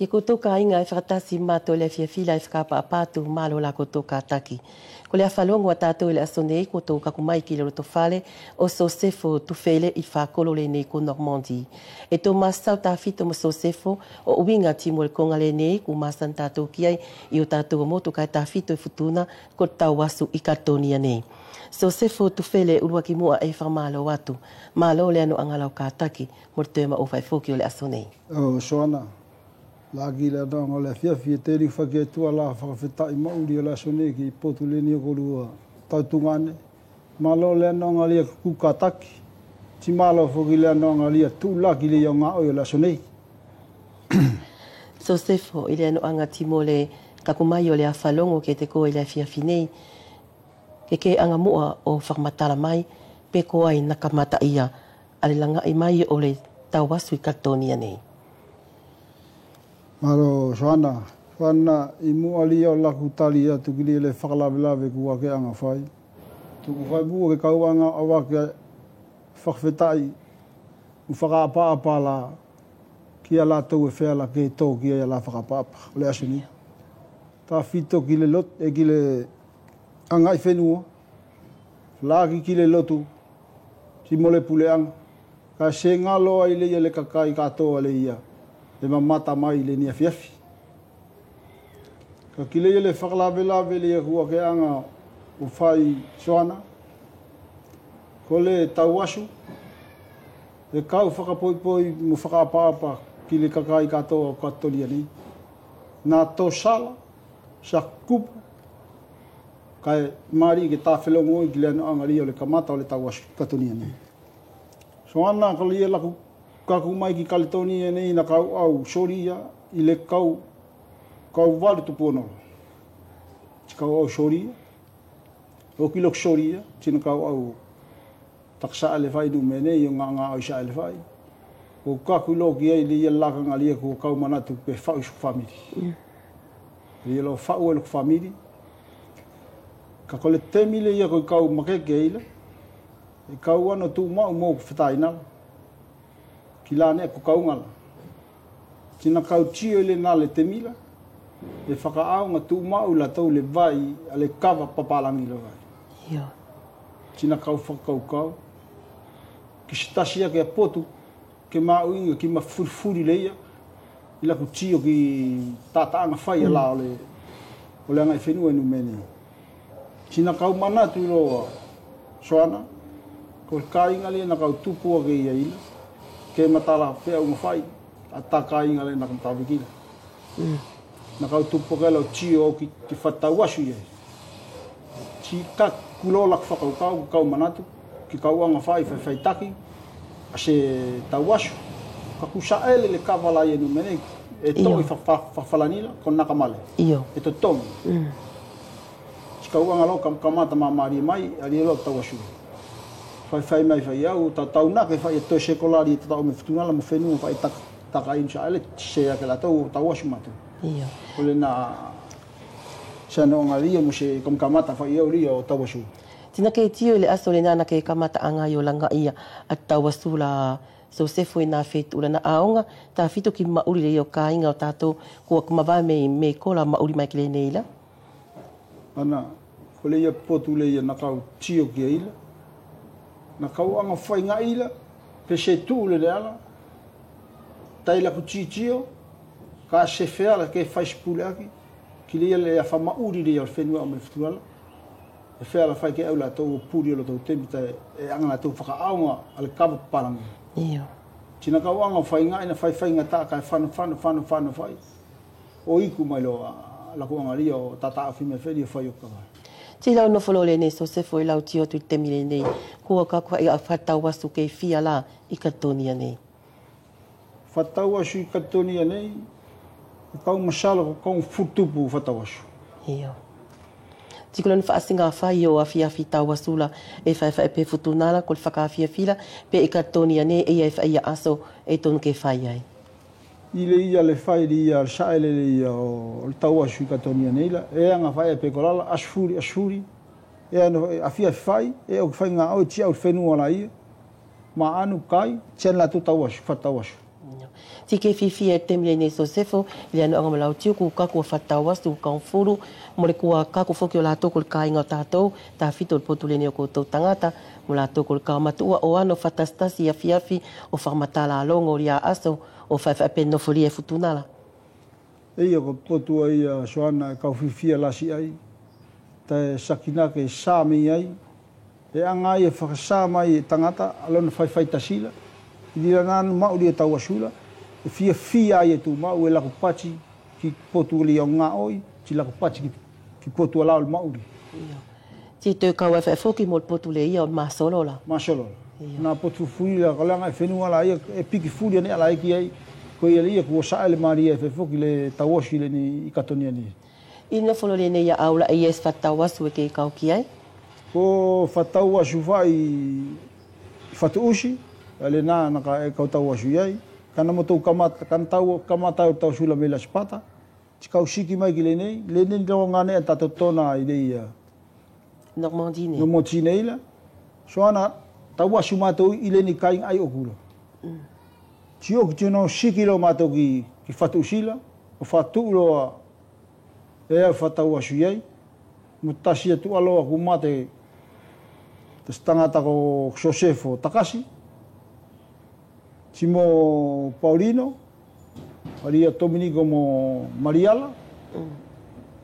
Ke koutou kāinga e whakatasi mātou le afiafi la e whakapāpā atu malo la koutou kātaki. Ko le awhalongo a tātou i le aso nei, ko tō kaku mai ki le roto fale o Sosefo Tufele i whākolo le nei ko Normandie. E tō masau tāwhito mo Sosefo o uinga timo le konga le nei ku masan tātou ki ai i o tātou o motu kai tāwhito i futuna ko tau asu i Katonia nei. Sosefo Tufele urua ki mua e whamalo atu. Malo le ano angalau kātaki mo te ma o whaifoki o le aso nei. O soana. La ki le anonga le afiafi e te riu whake tua la whakawhetai mauri o le aso nei ki potu le ni o korua tautungane. Malo le anonga lia kuka taki. Ti malo foki le anonga lia tūla ki le ia ngā oi o le aso nei. Sosefo, i le ano anga timo le kakumai o le awhalongo ke te koe le afiafi nei. Ke ke anga mua o whakamatala mai, pe koa i nakamata ia, ale langa i mai o le tauasu i Katonia nei. Malo, soana, soana i mua lia o laku tali atu ki le whakalawelawe ku ake anga whai. Tuku whai mua ke kau anga awa ke whakawhetai u whakapaapa la ki a lātou e whea la ke tō ki a la whakapaapa o le aso ni. Tā whito ki le lot, e ki le anga i whenua, la ki ki le lotu, ki mole pule anga. Ka se ngalo ai le ia le kakai katoa le ia. Le mamata mai le ni afiafi. Ka kile ia le whakalawelawe le ia hua ke anga o whai soana. Ko le tauasu. E kau whakapoipoi mo whakapaapa ki le kakai katoa o katolia nei. Nā tō sala, sa kupu, kai mari ke tāwhelongo i ki le ano anga lia o le kamata o le tauasu katolia nei. Soana ka lia laku kaku mai ki Caledonia nei na kau au soria i le kau kau valu tupu ono. Ti kau au soria. O ki lok soria, tina kau au taksa ale fai nu mene i ngā ngā au sa ale fai. O kaku lo ki ai le ia laka ngā lia ko kau manatu pe whau su family. Ia lo whau e lok family. Ka kole temi le ia ko kau makeke ila. E kau ano tu mau mō ku whataina. Ki la ne ko kaungala. Tina kau tio le nā le temila. E whakaau ngā tū mau la tau le vai a le kawa papalangi le vai. Io. Tina kau whakau kau. Ki se tasi ake a potu, ke mā uinga ki ma furifuri le ia. I laku tio ki tātaanga whai a la o le anga i whenua nu mene. Tina kau manatu i roa soana. Ko kāinga le na kau tupua ke ia ila. Ke matala whea unga whai, a tā kāinga le na kamtawikila. Na kau tupua ke lau tio au ki whatau asu ia. Ti ka kulo lak whakau kau, kau manatu, ki kau anga whai whai whai taki, a se tau asu. Ka kusa ele le kawala ia nu mene, e tō i whawhalanila, ko nakamale. Iyo. E to tongi. Ti kau anga lau kamata mamari mai, a ria lau tau asu. Whai whai mai whai au, tā taunake whai e toi sekolari e tatau me whutunala mo whenua whai taka insa ele, se ake la tau, tau asu mātou. Iyo. Ko le nā, se anō ngā ria mo se kamkamata whai au ria o tau asu. Tina ke tio le aso le nana ke kamata anga i o langa ia a tau asu la Sosefo i nā whetu ula na aonga, tā whito ki mauri le i o kāinga o tātou kua kumawae me kola mauri mai ki le nei la. Ana, ko le ia potu le ia nakau tio ki a ila. Na kau anga whai ngā ila, pe se tū le le ala, tai la ku tio, ka se whea la ke whai spule aki, ki le ia le a wha mauri le ia o le whenua o me whutuala. E whea la whai ke au la tau o puri o la tau temi tai e anga la tau whakaaonga a le kawa parangi. Iyo. Tina kau anga whai ngā ina whai whai ngā tā kai whanu whanu whanu whanu whai. O iku mai lo la ku anga ria o tata a whime wheri o whai o kawa. Ti lau nofolo le nei, Sosefo i lau tio tu te mile nei. Kua ka kua i a whatau asu ke fia la i Katonia nei. Whatau asu i Katonia nei, o kau masala ko kau futupu whatau asu. Iyo. Ti kula whaasinga whai o awhi awhi tau asula e whai whai pe futunala ko le whakaawhia pe i Katonia nei e ia e whai aso e tonu ke whai ai. I le ia le whai le ia, le saele le ia o le tau asu i Katonia nei la, e anga whai e pe kolala, asfuri, asfuri, e ano awhia whai, e o whai ngā au, tia au whenua la ia, ma anu kai, tian la tu tau asu, whatau asu. Ti ke fifi e temi nei Sosefo le ano anga malau tiu ku ka ku fatau asu ka fulu mo le kua ka ku foki o latou ko le kainga o tatou tafito le potu le nei o koutou tagata mo latou ko le kaumatua o ano fatasitasi afiafi o faamatala logo lia aso o faefae nofolia e futunala. E ia ko potu ai ia soana e kaufifia lasi ai te sakina ke sa me ai e anga ia whakasa mai e tangata alona whaiwhai tasila i dira nānu mauri e tau asula e fia fia ai e tū mau e lako pati ki potu li o ngā oi ti lako pati ki potu ala o le mauri. Ti te kau e whaefoki mo le potu le ia o masolo la. Masolo la. Nā potu furi la ka e whenua la ia e piki furi ane ala e ki ai ko ia ia kua sae le maria e whaefoki le tauosi le ni i katonia ni. I nofolo le nei aula e ies whatau asu e ke kau ki ai? Ko whatau asu whai i whatuusi, le nā naka e kau tau asu iai. Kana mo tau kamata, kana tau kamata o tau sula me la spata. Ti kau siki mai ki le nei, le nei rongo ngane e tato tona i le ia. Normandie nei. Normandie nei la. Soana tau asu mātou i le ni kai ai o kula. Ti o ki tino siki lo mātou ki whatuusila, o whatuuloa e au whatau asu iai. Mo tasi atu aloa ku mate te tangata ko Josefo Takasi, Timo Paulino, Maria Dominico mo Mariala,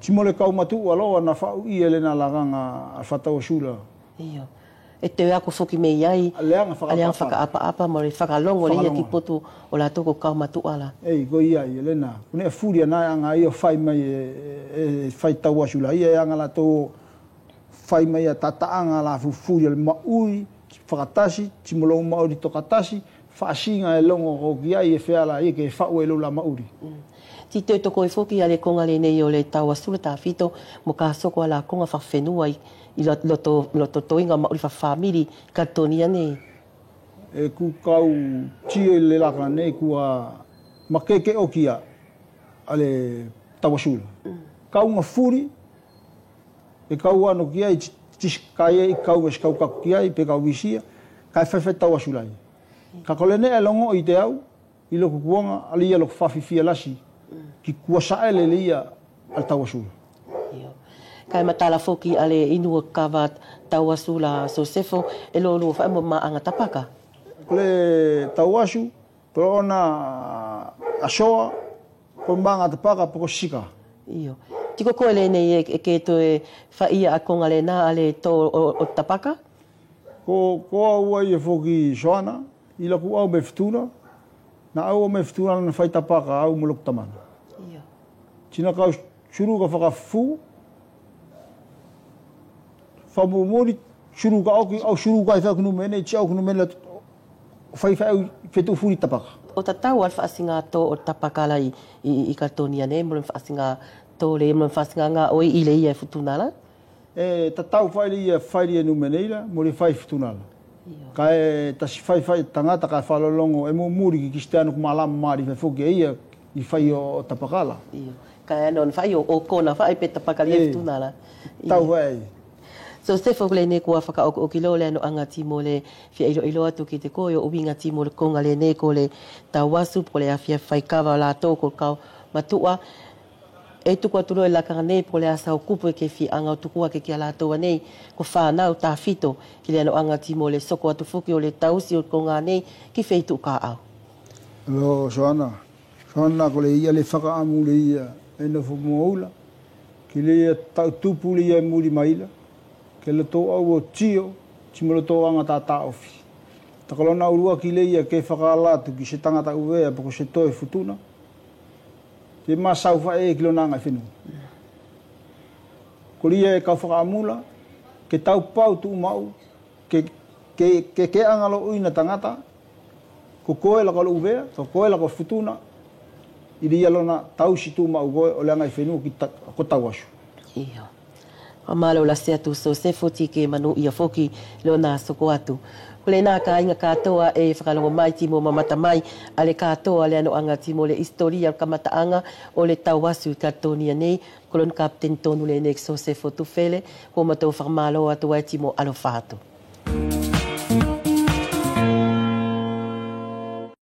Timo le kaumatu aloa na whau i elena laganga a whatau asula. Iyo. E te ako foki me iai, Aleanga whakaapa mo le whakalongo le ia ki potu o la toko kaumatu ala. Ei, ko ia i elena. Kune e furia nā anga ia whai mai e whai tau asula. Ia e anga la tō whai mai a tataanga la fufuria le maui, whakatasi, timolo mauri tokatasi, whaasinga e longo ko ki ai e wheala i ke whau e lola mauri. Ti te toko e foki a le konga le nei o le tau asula tawhito mo ka soko ala konga whawhenua i loto toinga mauri whawhamiri katonia nei. E ku kau tio i le laka nei kua makeke o kia a le tau asula. Kau ngā furi, e kau ano ki ai, kai e kau e skau kaku ki ai, pe kau visia, kai whaiwhai tau asula i. Ka kole ne e longo i te au, i loko kuanga, ali ia loko whawhiwhia lasi, ki kua saele le ia al tau asula. Kai matala foki ale inua kawa tau asula Sosefo, e lo lua whaemo maanga tapaka. Le tau asu, pero ona asoa, ko maanga tapaka poko sika. Iyo. Tiko koe le nei e ke toe whaia a konga le nā ale tō o tapaka? Ko au ai e foki soana, i laku au me futuna, na au me futuna na whai tapaka au mo loko tamana. Iyo. Tina kau suru ka whakafu, whamumuri, suru ka au, au suru ka i whakunu mene, ti au kunu mene, whai whai whetu furi tapaka. O tatau al whaasinga tō o tapaka la i katonia nei, mo le whaasinga tō le, mo le whaasinga ngā oi i le ia e futuna la? E tatau whai le ia whai le numene ila, mo le whai futuna la. Ka e tasi whai whai tangata ka whalolongo e mumuri ki Kristiano ku malama mari whai foki e ia i whai o tapakala. Iyo. Ka e anon whai o kona whai pe tapaka le futuna la. Tau whai. So sefo le nei kua whakaoko o kilo le ano anga timo le fia ilo ilo atu ki te koe o winga timo le konga le nei ko le tauasu po le afia whaikawa la tō ko kau matua. E tuku atu loe lakanga nei po le asa o kupu e ke fi anga o tukua ke kia lātou nei ko whānau tāwhito ki le ano anga timo le soko atu fuki o le tausi o konga nei ki wheitu ka au. Lo soana, soana ko le ia le whakaamu le ia e nofo moaula, ki le ia tautupu le ia e muri maila, ke le tō au o tio, timo le tō anga tā tāofi. Takalona urua ki le ia ke whakaala atu ki se tangata uwea poko se toe futuna, te masau whae e ki lona anga i whenua. Ko lia e kau whakaamula, ke tau pau tu mau, ke anga lo uina tangata, ko koe laka lo uwea, ko koe laka futuna, i lia lona tausi tu mau koe o le anga i whenua ki ko tau asu. Iyo. Malo la se atu so se foti ke manu ia foki lona soko atu. Ko le nā ka inga katoa e whakalongo mai timo mamata mai, ale katoa le ano anga timo le historia kamataanga o le tauasu i katonia nei, kolon kapten tonu le nek so se fotu fele, ko matou whakamalo atu ai timo alofa atu.